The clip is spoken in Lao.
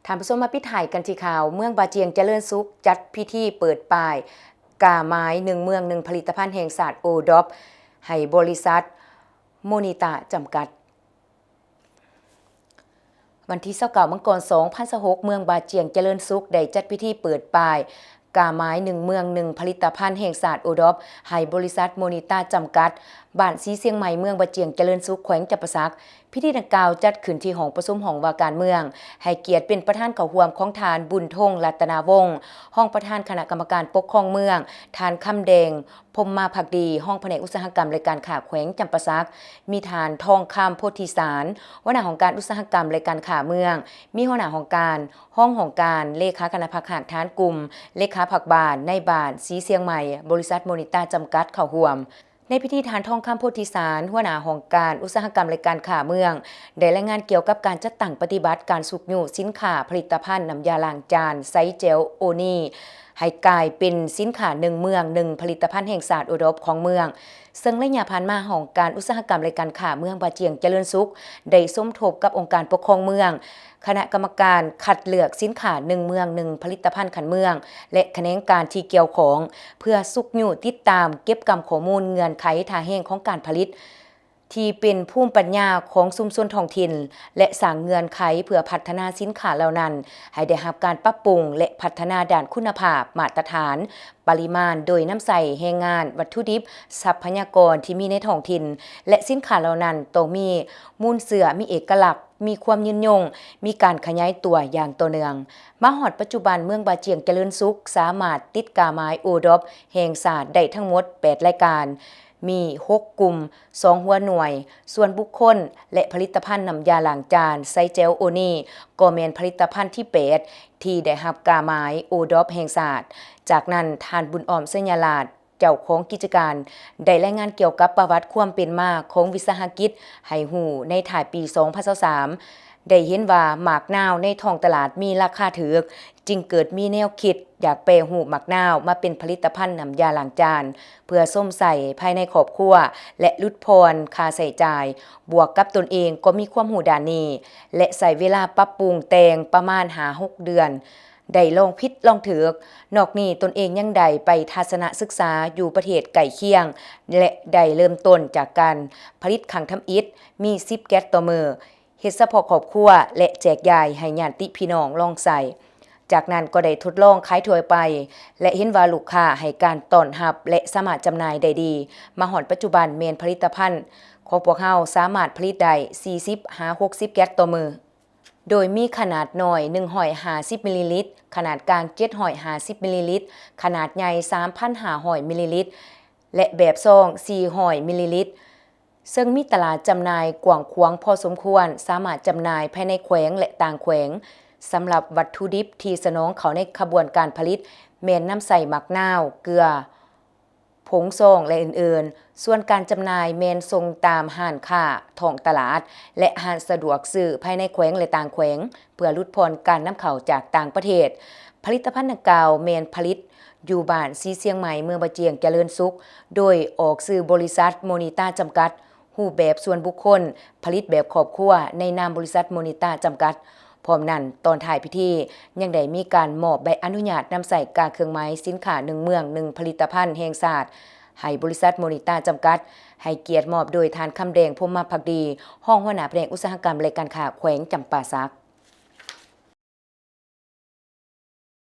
ທ່ານຜູ້ຊົມ ມາປິດທ້າຍກັນທີ່ຂ່າວ ເມືອງບາຈຽງຈະເລີນສຸກ ຈັດພິທີເປີດປ້າຍກາໝາຍ ໜຶ່ງເມືອງ ໜຶ່ງຜະລິດຕະພັນແຫ່ງຊາດ ໂອດອບ ໃຫ້ບໍລິສັດໂມນິຕາຈຳກັດ. ວັນທີຊາວເກົ້າ ມັງກອນ ສອງພັນຊາວຫົກ ເມືອງບາຈຽງຈະເລີນສຸກ ໄດ້ຈັດພິທີເປີດປ້າຍກາໝາຍ ໜຶ່ງເມືອງ ໜຶ່ງຜະລິດຕະພັນແຫ່ງຊາດ ໂອດອບ ໃຫ້ບໍລິສັດໂມນິຕາຈຳກັດ ບ້ານສີຊຽງໃໝ່ ເມືອງບາຈຽງຈະເລີນສຸກ ແຂວງຈຳປາສັກ. ພິທີດັ່ງກ່າວຈັດຂຶ້ນທີ່ຫ້ອງປະຊຸມຫ້ອງວ່າການເມືອງ, ໃຫ້ກຽດເປັນປະທານເຂົ້າຮ່ວມຂອງທ່ານ ບຸນທົງ ລັດຕະນາວົງ ຮອງປະທານຄະນະກຳມະການປົກຄອງເມືອງ, ທ່ານ ຄຳແດງ ພົມມາພັກດີ ຮອງພະແນກອຸດສາຫະກຳ ແລະ ການຄ້າແຂວງຈຳປາສັກ, ມີທ່ານ ທອງຄຳ ໂພທິສານ ຫົວໜ້າຫ້ອງການອຸດສາຫະກຳ ແລະ ການຄ້າເມືອງ, ມີຫົວໜ້າຫ້ອງການ, ຮອງຫ້ອງການ, ເລຂາຄະນະພັກຮາກຖານກຸ່ມ, ເລຂາພັກບ້ານ, ນາຍບ້ານສີຊຽງໃໝ່ ບໍລິສັດໂມນິຕາຈຳກັດ ເຂົ້າຮ່ວມ. ໃນພິທີ ທ່ານ ທອງຄຳ ໂພທິສານ ຫົວໜ້າຫ້ອງການອຸດສາຫະກຳ ແລະ ການຄ້າເມືອງ ໄດ້ລາຍງານກ່ຽວກັບການຈັດຕັ້ງປະຕິບັດການຊຸກຍູ້ສິນຄ້າຜະລິດຕະພັນນ້ຳຢາລ້າງຈານ ໄຊເຈວໂອນີ ໃຫ້ກາຍເປັນສິນຄ້າ ໜຶ່ງເມືອງ ໜຶ່ງຜະລິດຕະພັນແຫ່ງຊາດ ໂອດອບ ຂອງເມືອງ, ເຊິ່ງໄລຍະຜ່ານມາ ຫ້ອງການອຸດສາຫະກຳ ແລະ ການຄ້າເມືອງບາຈຽງຈະເລີນສຸກ ໄດ້ສົມທົບກັບອົງການປົກຄອງເມືອງ, ຄະນະກຳມະການຄັດເລືອກສິນຄ້າ ໜຶ່ງເມືອງ ໜຶ່ງຜະລິດຕະພັນຂັ້ນເມືອງ ແລະ ຂະແໜງການທີ່ກ່ຽວຂ້ອງ ເພື່ອຊຸກຍູ້ຕິດຕາມເກັບກຳຂໍ້ມູນເງື່ອນໄຂທ່າແຮງຂອງການຜະລິດ ທີ່ເປັນພູມປັນຍາຂອງຊຸມຊົນທ້ອງຖິ່ນ ແລະ ສ້າງເງື່ອນໄຂເພື່ອພັດທະນາສິນຄ້າເຫຼົ່ານັ້ນໃຫ້ໄດ້ຮັບການປັບປຸງ ແລະ ພັດທະນາດ້ານຄຸນນະພາບ, ມາດຕະຖານ, ປະລິມານ ໂດຍນຳໃຊ້ແຮງງານ, ວັດຖຸດິບ, ຊັບພະຍາກອນທີ່ມີໃນທ້ອງຖິ່ນ ແລະ ສິນຄ້າເຫຼົ່ານັ້ນຕ້ອງມີມູນເຊື້ອ, ມີເອກະລັກ, ມີຄວາມຍືນຍົງ, ມີການຂະຫຍາຍຕົວຢ່າງຕໍ່ເນື່ອງ. ມາຮອດປັດຈຸບັນ, ເມືອງບາຈຽງຈະເລີນສຸກ ສາມາດຕິດກາໝາຍໂອດອບແຫ່ງຊາດໄດ້ທັງໝົດແປດລາຍການ, ມີຫົກກຸ່ມ, ສອງຫົວໜ່ວຍ, ສ່ວນບຸກຄົນ ແລະ ຜະລິດຕະພັນນ້ຳຢາລ້າງຈານ ໄຊເຈວໂອນີ ກໍແມ່ນຜະລິດຕະພັນທີແປດ ທີ່ໄດ້ຮັບກາໝາຍໂອດອບແຫ່ງຊາດ. ຈາກນັ້ນ, ທ່ານ ບຸນອ້ອມ ໄຊຍະລາດ ເຈົ້າຂອງກິດຈະການ ໄດ້ລາຍງານກ່ຽວກັບປະຫວັດຄວາມເປັນມາຂອງວິສາຫະກິດໃຫ້ຮູ້ໃນທ້າຍປີສອງພັນຊາວສາມ ໄດ້ເຫັນວ່າໝາກນາວໃນທ້ອງຕະຫຼາດມີລາຄາຖືກ, ຈຶ່ງເກີດມີແນວຄິດຢາກແປຮູບໝາກນາວມາເປັນຜະລິດຕະພັນນ້ຳຢາລ້າງຈານ ເພື່ອຊົມໃຊ້ພາຍໃນຄອບຄົວ ແລະ ຫຼຸດຜ່ອນຄ່າໃຊ້ຈ່າຍ, ບວກກັບຕົນເອງກໍມີຄວາມຮູ້ດ້ານນີ້ ແລະ ໃຊ້ເວລາປັບປຸງແຕ່ງປະມານຫ້າຫົກເດືອນ. ໄດ້ລອງຜິດລອງຖືກ. ນອກນີ້ຕົນເອງຍັງໄດ້ໄປທັດສະນະສຶກສາຢູ່ປະເທດໃກ້ຄຽງ ແລະ ໄດ້ເລີ່ມຕົ້ນຈາກການຜະລິດຄັ້ງທຳອິດ ມີສິບແກັດຕໍ່ມື້, ເຮັດສະເພາະຄອບຄົວ ແລະ ແຈກຢາຍໃຫ້ຍາດຕິພີ່ນ້ອງລອງໃຊ້. ຈາກນັ້ນກໍໄດ້ທົດລອງຂາຍທົ່ວໄປ ແລະ ເຫັນວ່າລູກຄ້າໃຫ້ການຕ້ອນຮັບ ແລະ ສາມາດຈຳໜ່າຍໄດ້ດີ. ມາຮອດປັດຈຸບັນແມ່ນຜະລິດຕະພັນຂອງພວກເຮົາສາມາດຜະລິດໄດ້ສີ່ສິບຫາຫົກສິບແກັດຕໍ່ມື້. ໂດຍມີຂະໜາດນ້ອຍໜຶ່ງຮ້ອຍຫ້າສິບມິນລີລິດ, ຂະໜາດກາງເຈັດຮ້ອຍຫ້າສິບມິນລີລິດ, ຂະໜາດໃຫຍ່ສາມພັນຫ້າຮ້ອຍມິນລີລິດ ແລະ ແບບຊອງສີ່ຮ້ອຍມິນລີລິດ, ເຊິ່ງມີຕະຫຼາດຈຳໜ່າຍກວ້າງຂວາງພໍສົມຄວນ, ສາມາດຈຳໜ່າຍພາຍໃນແຂວງ ແລະ ຕ່າງແຂວງ. ສຳລັບວັດຖຸດິບທີ່ສະໜອງເຂົ້າໃນຂະບວນການຜະລິດ ແມ່ນນຳໃຊ້ໝາກນາວ, ເກືອ, ຜົງຊອງ ແລະ ອື່ນໆ. ສ່ວນການຈຳໜ່າຍແມ່ນສົ່ງຕາມຮ້ານຄ້າທ້ອງຕະຫຼາດ ແລະ ຮ້ານສະດວກຊື້ພາຍໃນແຂວງ ແລະ ຕ່າງແຂວງ ເພື່ອຫຼຸດຜ່ອນການນຳເຂົ້າຈາກຕ່າງປະເທດ. ຜະລິດຕະພັນດັ່ງກ່າວແມ່ນຜະລິດຢູ່ບ້ານສີຊຽງໃໝ່ ເມືອງບາຈຽງຈະເລີນສຸກ ໂດຍອອກຊື່ບໍລິສັດໂມນິຕາຈຳກັດ. ຮູບແບບສ່ວນບຸກຄົນ, ຜະລິດແບບຄອບຄົວ ໃນນາມບໍລິສັດໂມນິຕາຈຳກັດ. ພ້ອມນັ້ນ, ຕອນທ້າຍພິທີຍັງໄດ້ມີການມອບໃບອະນຸຍາດນຳໃຊ້ກາເຄື່ອງໝາຍສິນຄ້າ ໜຶ່ງເມືອງ ໜຶ່ງຜະລິດຕະພັນແຫ່ງຊາດ ໃຫ້ບໍລິສັດໂມນິຕາຈຳກັດ, ໃຫ້ກຽດມອບໂດຍທ່ານ ຄຳແດງ ພົມມະພັກດີ ຮອງຫົວໜ້າພະແນກອຸດສາຫະກຳ ແລະ ການຄ້າແຂວງຈຳປາສັກ.